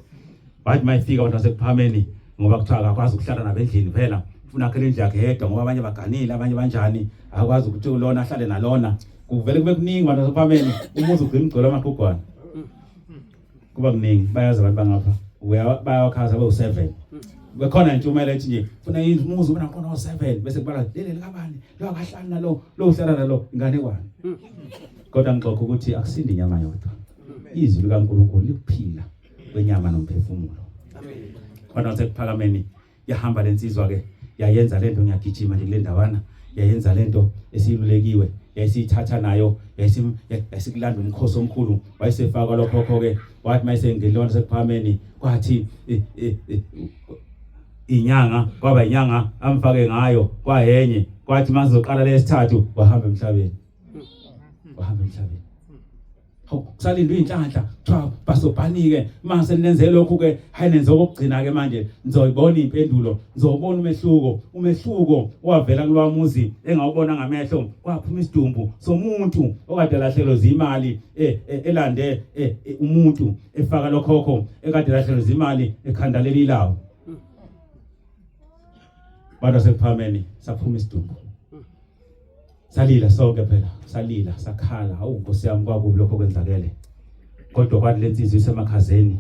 bathi mayifika abantu basekuphameni ngoba kuthiwa akakwazi ukuhlala nabo endlini phela ufuna akhele indlu yakhe yedwa ngoba abanye baganile abanye banjani akwazi ukuthi lona ahlale nalona kuvele kube kuningi abantu basekuphameni umuzi ugcina ugcwele amaqhugwana kuba kuningi bayazi abantu bangapha bayawakhaza bewu-7 bekhona intshumela ethi nje funa umuzi ube nakhona o-7 bese kubala leli likabani lo akahlali nalo lo uhlala nalo inganekwane kodwa ngixoxa ukuthi akusindi inyama yodwa izwi likaNkulunkulu likuphila kwenyama nomphefumulo kodwa sekuphakameni yahamba lensizwa ke yayenza lento ngiyagijima nje kule ndawana yayenza lento esilulekiwe yayisithatha nayo yayisikulanda umkhosi omkhulu wayesefaka lokhokho ke wathi mayisengenile sekuphakameni kwathi inyanga kwaba inyanga amfake ngayo kwayenye kwathi mazoqala lesithathu wahamba emhlabeni wahamba emhlabeni hawu kusalindwe inhlanhla kuthiwa basobhani-ke mase nenze lokhu-ke hayi nenze okokugcina-ke manje nizoyibona iy'mpendulo nizobona umehluko umehluko owavela kulowa muzi engawubona ngamehlo kwaphuma isidumbu somuntu okade lahlekelwe zimali eh, eh, elande eh, umuntu efaka lokhokho ekade lahlekelwe zimali ekhanda leli lawo bantu basekuphameni saphuma isidumbu salila sonke phela salila sakhala awu nkosi yami kwakubi lokho kwenzakele kodwa kwathi lensizwa isemakhazeni.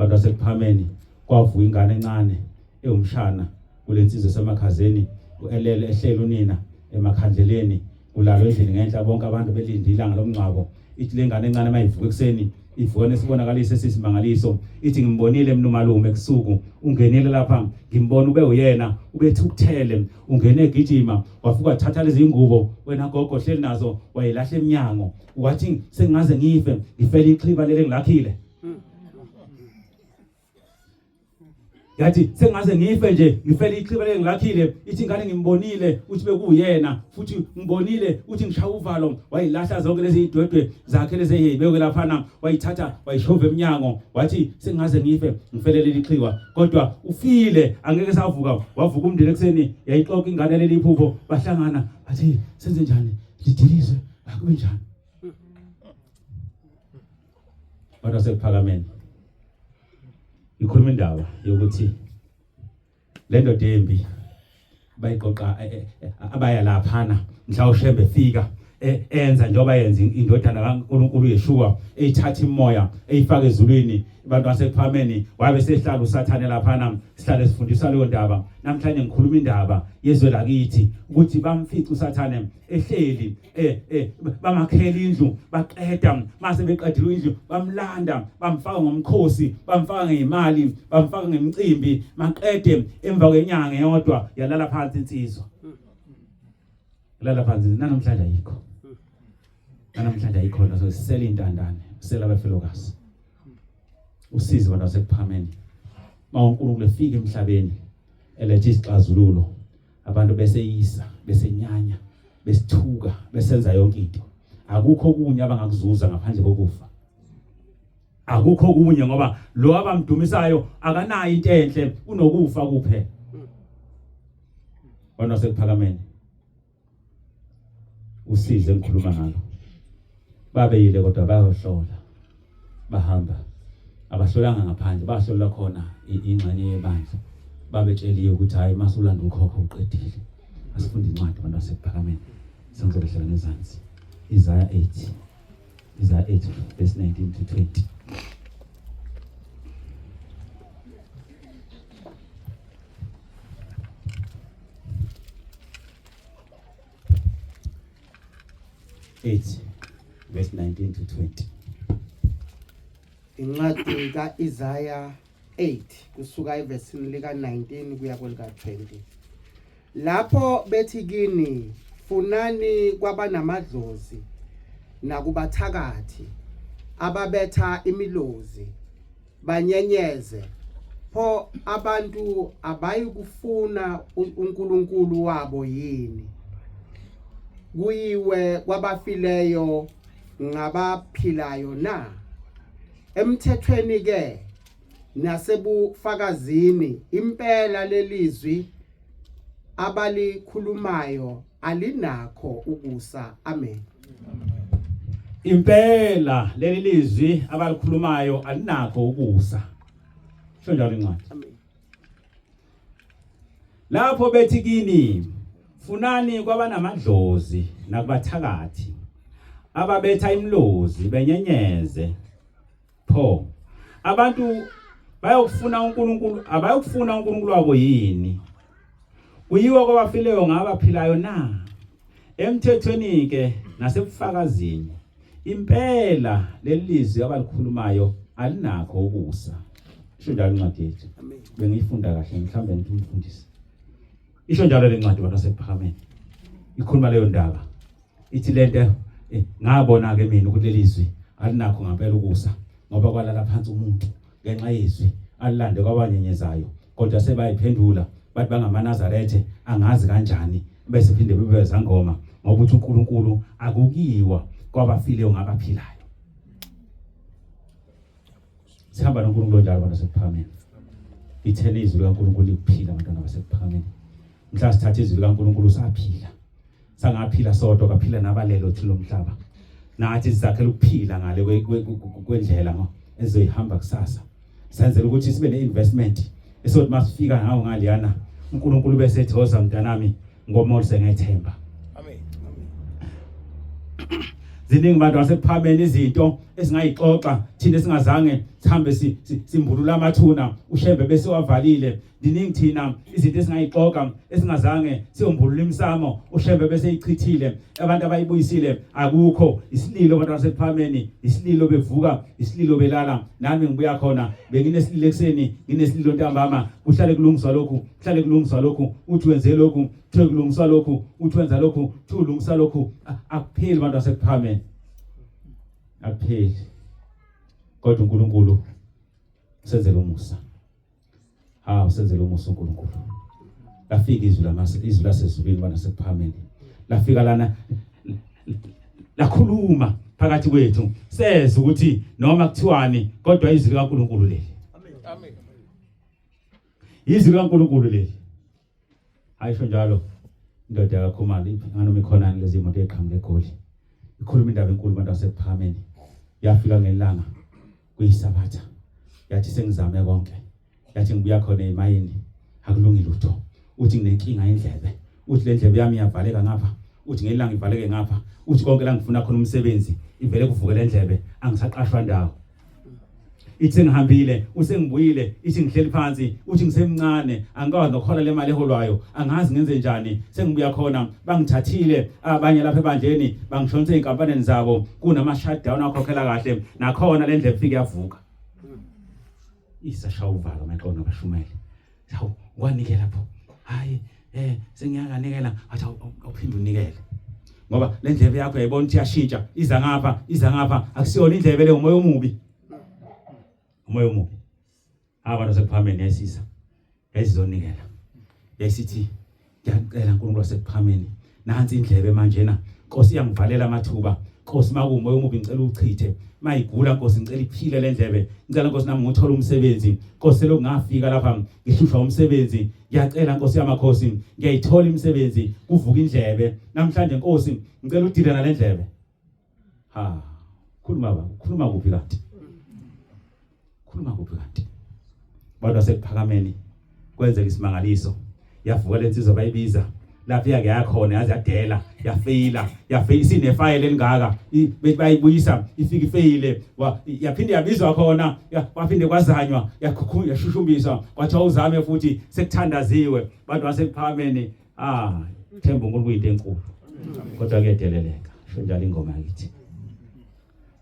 Abantu basekuphameni kwavuka ingane encane ewumshana kulensizwe semakhazeni uelele ehleli unina emakhandleleni ulalwe endlini ngenhla bonke abantu belinde ilanga lomngcwabo. Ithi lengane encane mayivuka ekuseni ivuka nesibonakaliso esisimangaliso, ithi ngimbonile mina umalume ebusuku ungenile lapha, ngimbona ube uyena ubethukuthele, ungene egijima wafika wathatha lezi ngubo wena gogo hleli nazo wayilahla eminyango, wathi sengaze ngife ngifele ixhiba leli engilakhile. Yathi sengaze ngife nje ngifele ixhiba leli ngilakhile. Ithi ingane ngimbonile uthi bekuyena, futhi ngibonile uthi ngishaya uvalo, wayilahla zonke lezi idwedwe zakhe lezi eyibeke laphana, wayithatha wayishova eminyango, wathi sengaze ngife ngifele leli xhiwa, kodwa ufile angeke savuka. Wavuka umndeni ekuseni, yayixoxa ingane leli iphupho, bahlangana bathi senze njani, lidilizwe akube njani. Abantu sekuphakameni ikhuluma indaba yokuthi le ndoda embi bayiqoqa abaya laphana mhla uShembe efika enza njengoba yenza indodana kaNkulunkulu uYeshua, eyithatha imoya eyifaka ezulwini. Abantu basekuphameni wabe sehlala uSathane laphana, sihlale sifundisa leyo ndaba. Namhlanje ngikhuluma indaba yezwe lakithi ukuthi bamfica uSathane ehleli bamakhela indlu, baqeda mase beqedile indlu bamlanda bamfaka ngomkhosi, bamfaka ngemali, bamfaka ngemicimbi, maqede emva kwenyanga eyodwa yalala phansi insizwa, yalala phansi. Namhlanje ayikho, namhlanje ayikho, so sisele intandane, sisele abafelokazi. Usizi abantu basekuphameni uma uNkulunkulu efika emhlabeni elethe isixazululo, abantu beseyisa, besenyanya, besithuka, besenza yonke into. Akukho okunye abangakuzuza ngaphandle kokufa, akukho okunye, ngoba lo abamdumisayo akanayo into enhle, unokufa kuphela. Abantu basekuphakameni usize engikhuluma ngalo babeyile, kodwa bayohlola, bahamba abahlolanga ngaphandle, bahlola khona ingxenye yebandla, babetsheliwe ukuthi hayi masulanda ukhokho uqedile. Asifunde incwadi abantu basekuphakameni, sengizobehlela ngezansi. Isaiah 8, Isaiah 8 verse 19 to 20. 8 verse 19 to 20. Incwadi kaIsaya 8 kusuka evesini lika 19 kuya kwelika 20. Lapho bethi kini, funani kwabanamadlozi nakubathakathi ababetha imilozi banyenyeze, pho abantu abayikufuna uNkulunkulu wabo yini? Kuyiwe kwabafileyo ngabaphilayo na? Emthethweni ke nasebufakazini impela lelizwi abalikhulumayo alinakho ukusa. Amen. Impela leli lizwi abalikhulumayo alinakho ukusa. Sho njalo incwadi. Amen. Lapho bethi kini, funani kwabanamadlozi nakubathakathi ababetha imilozi benyenyeze, pho abantu bayokufuna uNkulunkulu, abayokufuna uNkulunkulu wabo yini? Kuyiwa kwabafileyo ngabaphilayo na? Emthethweni ke nasebufakazini impela leli lizwi abalikhulumayo alinakho ukusa. Isho njalo incwadi yethu. Bengiyifunda kahle, mhlawumbe ngithi umfundisi. Isho njalo le ncwadi abantu basekuphakameni. Ikhuluma leyo ndaba. Ithi lento ngabona ke mina ukuthi leli zwi alinakho ngempela ukusa, ngoba kwalala phansi umuntu ngenxa yezwi alilande kwabanyenyezayo, kodwa sebayiphendula bathi bangamaNazarethe, angazi kanjani, bese phinde bebe zangoma, ngoba uthi uNkulunkulu akukiwa kwabafileyo ngabaphilayo. Sihamba noNkulunkulu njalo abantu basekuphakameni. Ithele izwi likaNkulunkulu likuphila abantwana basekuphakameni. Mhla sithatha izwi likaNkulunkulu saphila, sangaphila sodwa, kaphila nabalelo thi lomhlaba. Nathi sizakhela ukuphila ngale kwendlela ngo ezoyihamba kusasa. Senzela ukuthi sibe neinvestment esothi masifika ngawo ngaliyana uNkulunkulu bese ethi hoza mntanami ngoba usengethemba. Amen. Ziningi abantu basekuphameni izinto. esingayixoxa thina esingazange sihambe simbulula amathuna uShembe bese wavalile. Diningi thina izinto esingayixoxa esingazange siyombulula imsamo uShembe bese ichithile, abantu abayibuyisile akukho. Isililo abantu basekuphakameni, isililo bevuka, isililo belala. Nami ngibuya khona benginesililo ekuseni, nginesililo ntambama, kuhlale kulungiswa lokhu, kuhlale kulungiswa lokhu, uthi wenze lokhu, kuthiwe kulungiswa lokhu, uthi wenza lokhu, kuthiwe ulungisa lokhu. Akupheli abantu basekuphakameni, akupheli. Kodwa uNkulunkulu usenzele umusa. Ha, usenzele umusa uNkulunkulu. Lafika izwi lamase, izwi lasezulwini bana sekuphakameni. Lafika lana lakhuluma phakathi kwethu, seza ukuthi noma kuthiwani kodwa izwi likaNkulunkulu leli. Amen. Izwi likaNkulunkulu leli. Ayisho njalo indoda yakaKhumalo, iphi nganoma ikhona lezi moto eqhamuka eGoli. Ikhuluma indaba enkulu abantu basekuphakameni. Yafika ngelanga kuyisabatha, yathi sengizame konke, yathi ngibuya khona emayini akulungi lutho, uthi nginenkinga yendlebe, uthi le ndlebe yami iyavaleka ngapha, uthi ngelanga ivaleke ngapha, uthi konke la ngifuna khona umsebenzi ivele kuvuke le ndlebe, angisaqashwa ndawo. Ithi ngihambile, usengibuyile, ithi ngihleli phansi, uthi ngisemncane, angikwazi nokuhola le mali eholwayo, angazi ngenze njani, sengibuya khona bangithathile abanye lapha ebandleni, bangishonise ezinkampaneni zabo, kunama shutdown akhokhela kahle, nakhona le ndlebe ifike yavuka. Isashaya uvalo amaqono abashumele. Hawu, wanikela pho. Hayi, sengiyakanikela, athi awuphinde unikele. Ngoba le ndlebe yakho yayibona ukuthi iyashintsha, iza ngapha, iza ngapha, akusiyona indlebe le, umoya omubi. Umoya omubi. Abantu basekuphakameni yayisisa. Yayizonikela. Yayisithi ngiyacela uNkulunkulu wasekuphakameni, nansi indlebe manje na. Nkosi iyangivalela amathuba. Nkosi makumoya omubi ngicela uchithe. Mayigula Nkosi ngicela iphile le ndlebe. Ngicela Nkosi nami ngithola umsebenzi. Nkosi selokhu ngafika lapha ngihlushwa umsebenzi. Ngiyacela Nkosi yamakhosi ngiyayithola imisebenzi, kuvuka indlebe. Namhlanje Nkosi ngicela udile nale ndlebe. Ha, khuluma baba, khuluma kuphi kanti? Khuluma kuphi kanti? Abantu basekuphakameni kwenzeka isimangaliso. Yavuka lensizwa bayibiza lapho yake yakhona, yaze yadela, yafeyila, yafeyila sinefayela elingaka, bethi bayibuyisa ifike ifeyile, yaphinde yabizwa khona, kwaphinde kwazanywa, yashushumbiswa, kwathiwa uzame futhi, sekuthandaziwe. Abantu basekuphakameni, themba uNkulunkulu into enkulu, kodwa kuyedeleleka. Sho njalo ingoma yakithi.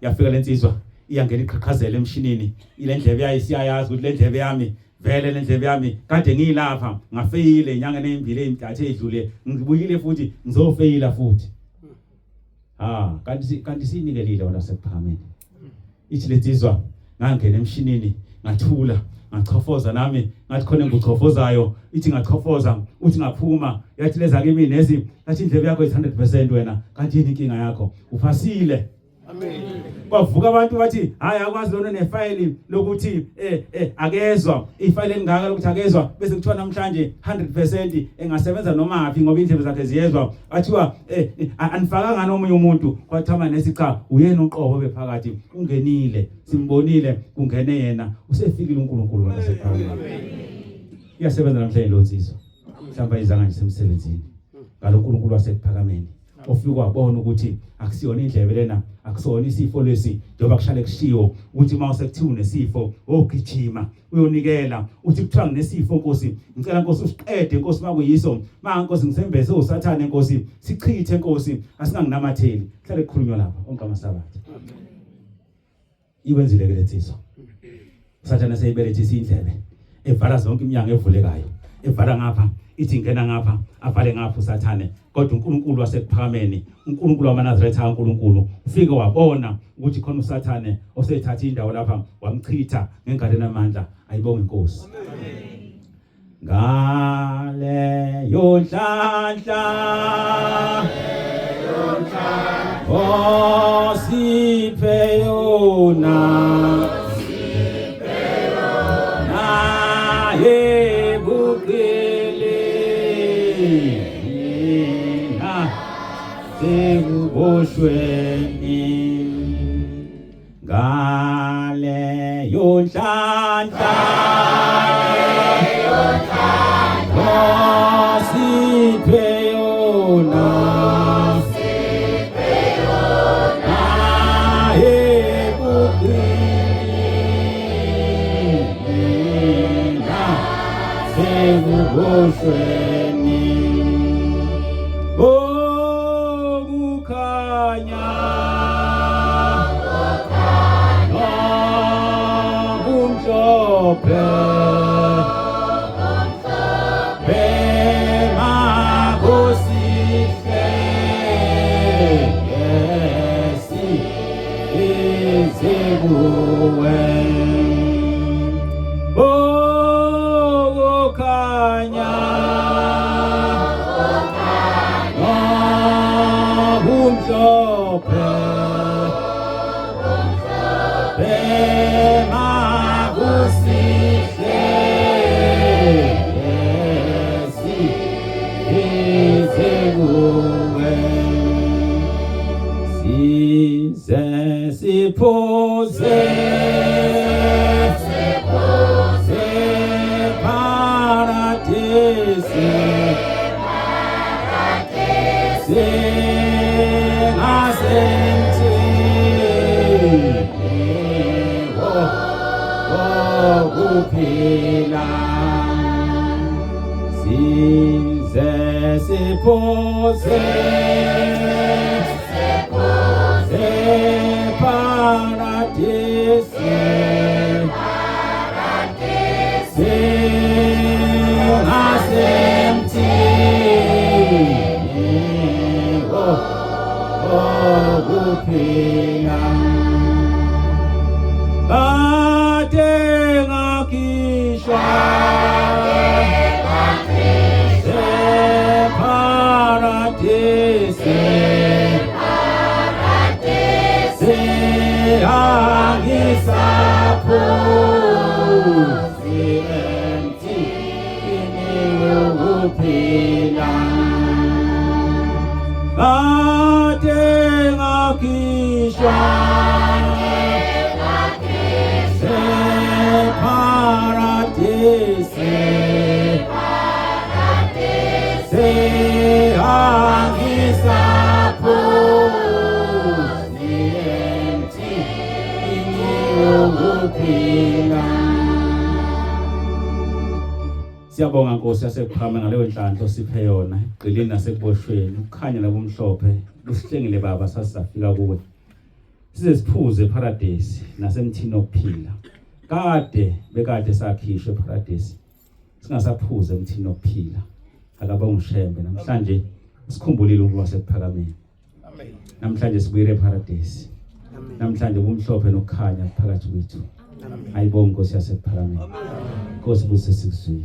Yafika lensizwa iyangena iqhaqhazela emshinini, ile ndlebe yayo isiyayazi ukuthi le ndlebe yami vele, le ndlebe yami kade ngiyilapha ngafeyile inyanga nezimbili ezintathu ezidlule, ngibuyile futhi ngizofeyila futhi. Kanti sinikelile wona sekuphakameni. Ithi lensizwa ngangena emshinini ngathula, ngachofoza nami ngathi khona engikuchofozayo, ithi ngachofoza, uthi ngaphuma, yathi leza kimi nesi, yathi indlebe yakho is 100% wena, kanti yini inkinga yakho, uphasile. Amen. Kwavuka abantu bathi hayi akwazi lona nefayili lokuthi akezwa, ifayili elingaka lokuthi akezwa, bese kuthiwa namhlanje 100% engasebenza noma phi ngoba indlebe zakhe ziyezwa. Athiwa anifakanga nomunye umuntu, kwathiwa nesi cha, uyena uqobo bephakathi, ungenile, simbonile, kungene yena, usefikile uNkulunkulu wasekhaya. Iyasebenza namhlanje lo nsizwa, mhlawumbe ayizanga nje semsebenzini ngalo uNkulunkulu wasekuphakameni ofika wabona ukuthi akusiyona indlebe lena, akusona isifo lesi, njengoba kushale kushiwo ukuthi uma usekuthiwa unesifo ogijima uyonikela, uthi kuthiwa nginesifo Nkosi, ngicela Nkosi usiqede Nkosi makuyiso, ma Nkosi ngisembese uSathane Nkosi, sichithe Nkosi, asinganginamatheli. Kuhlale kukhulunywa lapha onke amasabatha. Iwenzile ke lensizwa. uSathane seyibelethisa indlebe, evala zonke iminyango evulekayo, evala ngapha, ithi ngena ngapha, avale ngapha uSathane. Kodwa uNkulunkulu wasekuphakameni, uNkulunkulu wamaNazaretha kaNkulunkulu, ufike wabona ukuthi khona uSathane osethatha indawo lapha, wamchitha ngengalo enamandla. Ayibonge inkosi. Ngale yonhlanhla, osiphe yona, naye buqili sekuboshweni. Ngale yonhlanhla, osiphe yona, naye Nasekuboshweni Okukhanya Nokumhlophe Bemakusihle Yesi Izikuwe Okukhanya Nokumhlophe Bemakusihle Yesi Izikuwe Size siphuze Paradise Singasemthini wokuphila Size siphuze Paradise Singasemthini wokuphila Kade ngakhishwa Paradise Angisaphuzi emthini wokuphila Kade ngakhishwa Paradise Angisaphuzi emthini wokuphila Siyabonga Nkosi yasekuphakama ngaleyo nhlanhla osiphe yona egqilini nasekuboshweni ukukhanya nobumhlophe lusihlengile Baba sasizafika kuwe size siphuze eparadesi nasemthini wokuphila kade bekade sakhishwe eparadesi singasaphuze emthini wokuphila akaba ungushembe namhlanje sikhumbulile ukuba sekuphakameni Amen. Namhlanje sibuyele eparadesi Amen. Namhlanje ubumhlophe nokukhanya phakathi kwethu Amen. Ayibonge Nkosi yasekuphakameni Nkosi busise sikuzwile.